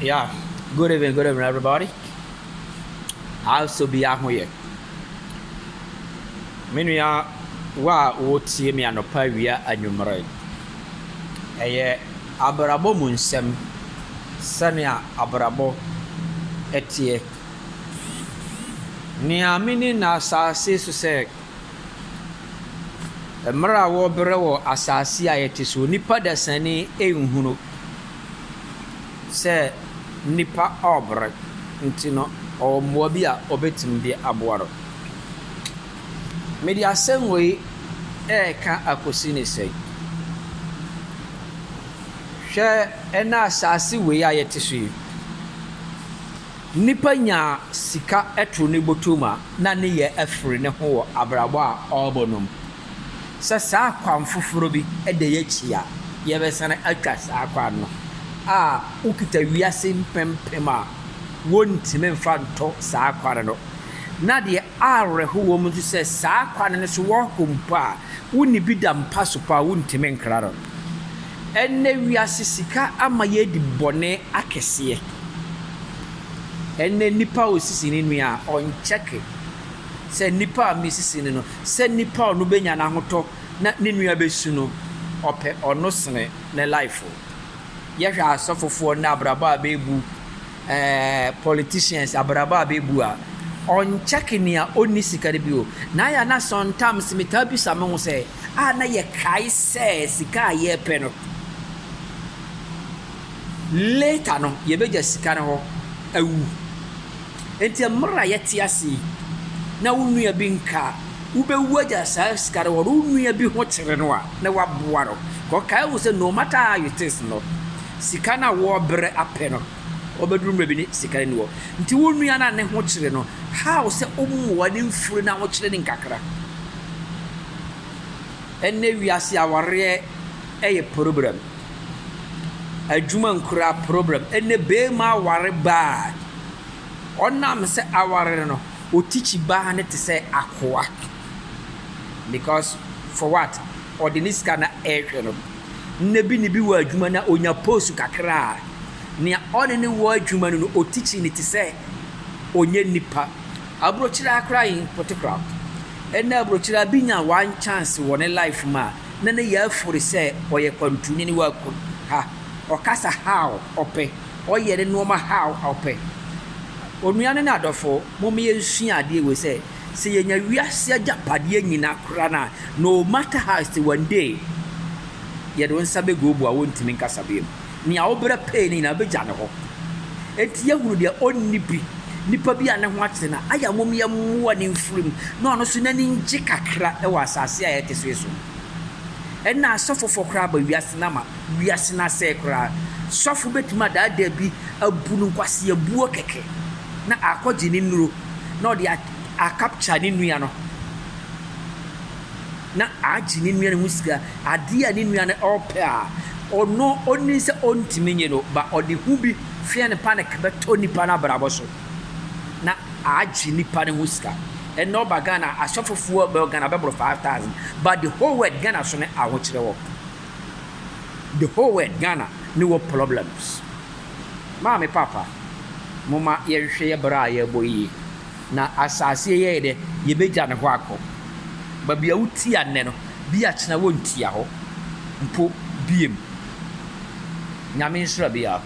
Yeah, good evening, everybody. Also be ahoyɛ. Me nua wo a wotie me anɔpa, awia, anwummerɛ. Ɛyɛ abrabɔ mu nsɛm, sɛnea abrabɔ ɛteɛ. Nea mene na asase so sɛ mmerɛ a wɔrebrɛ wɔ asase a yɛte so, nipa dasani nhunu sɛ nipa ɔrebrɛ nti no, ɔwɔ mmoa bi a ɔbɛtumi de aboa no. Mede asɛm wei ɛreka akɔsi ne sɛ, hwɛ, ɛna asase wei a yɛte so yi, nipa nya sika ɛto ne bɔtɔ mu a, na ne yɛ afiri ne ho wɔ abrabɔ a ɔrebɔ no mu. Sɛ saa kwan foforɔ bi ɛda yɛ akyi a, yɛbɛsane atwa saa kwan no a wokita wiase mpempem a wɔntumi mfa ntɔ saa kwan no. Na deɛ awerɛho wɔ mu nso sɛ saa kwan no so wɔkɔ mpo a, wonni bi da mpa so pa a, wontumi nkra no. Ɛnnɛ wiase sika ama yɛdi bɔne akɛseɛ. Ɛnnɛ nipa a osisi ne nua a, ɔnkyɛke sɛ nipa a mesisi no no, sɛ nipa a ɔno bɛnya n'ahotɔ na ne nua bɛsu no, ɔpɛ ɔno sene ne life. Yɛhwɛ asɔfofoɔ ne abrabɔ a bɛbu, politicians abrabɔ a bɛbu a, ɔnkyɛke nea ɔnni sika no bi o. Na ayɛ na sometimes metaa bisa me ho sɛ, a na yɛkae sɛ sika a yɛrepɛ no, later no yɛbɛgya sika no hɔ awu. Nti mmerɛ a yɛte ase yi, na wo nua bi nka, wobɛwu agya saa sika no hɔ no, wo nua bi ho kyerɛ no a, na waboa no. Kɔkae wo sɛ no matter how it is no, sika no a wɔrebrɛ apɛ no, ɔbɛduru mmerɛ bi ne sika no ni hɔ. Nti wo nua no a ne ho kyerɛ no, how sɛ ɔmmoa ne mfiri na ahokyerɛ ne nkakra. Ɛnnɛ wiase awareɛ ɛyɛ problem. Adwuma nkura problem. Ɛnnɛ barima aware baa, ɔnam sɛ aware no, otikyi baa no te sɛ akoa. Because for what? Ɔde ne sika na ɛrehwɛ no. Nna bi ne bi wɔ adwuma na onya post kakra a, nea ɔne ne wɔ adwuma no no, otikyi ne te sɛ ɔnyɛ nipa. Aburokyire akora in particular. Ɛnnɛ aburokyire bi nya one chance wɔ ne life mu a, na ne yɛ afuri sɛ ɔyɛ kwantuni ne wakɔ ha. Ɔkasa how ɔpɛ, ɔyɛ ne nneɛma how ɔpɛ. Onua ne n'adɔfo, momma yɛnsua adeɛ wei sɛ, sɛ yɛnya wiase agyapadeɛ nyinaa koraa no a, no matter how it's one day, yɛde wo nsa bɛgu wo bo a wontumi nkasa bio. Nea wobrɛ pɛɛ no nyinaa wobɛgya ne hɔ. Enti yɛhunu deɛ ɔnni bi, nipa bi a ne ho ate no, ayɛ a mom yɛmmoa ne mfiri mu na ɔno nso n'ani ngye kakra wɔ asase a yɛte so yi so. Ɛnna asɔfofoɔ koraa aba wiase no ama wiase no asɛe koraa. Sɔfo bɛtumi adaadaa bi abu no nkwaseabuo kɛkɛ na akɔgye ne nnuro na ɔde acapture ne nua no na agye ne nua no ho sika. Adeɛ a ne nua no ɔrepɛ a, ɔno ɔnim sɛ ɔntumi nye no, ba ɔde ho bi fear ne panic bɛtɔ nipa no abrabɔ so na agye nipa no ho sika. Ɛnna ɔba Ghana, asɔfofoɔ bɛwɔ Ghana bɛboro 5,000, but the whole world Ghana so ne ahokyerɛ wɔ. The whole world Ghana ne wɔ problems. Maame, papa, moma yɛnhwɛ yɛ bra a yɛrebɔ yie. Na asase yi yɛyɛ dɛ yɛbɛgya ne hɔ akɔ. Baabi a wotia nnɛ no, bi akyena wontia hɔ mpo biem. Nyame nhyira biara.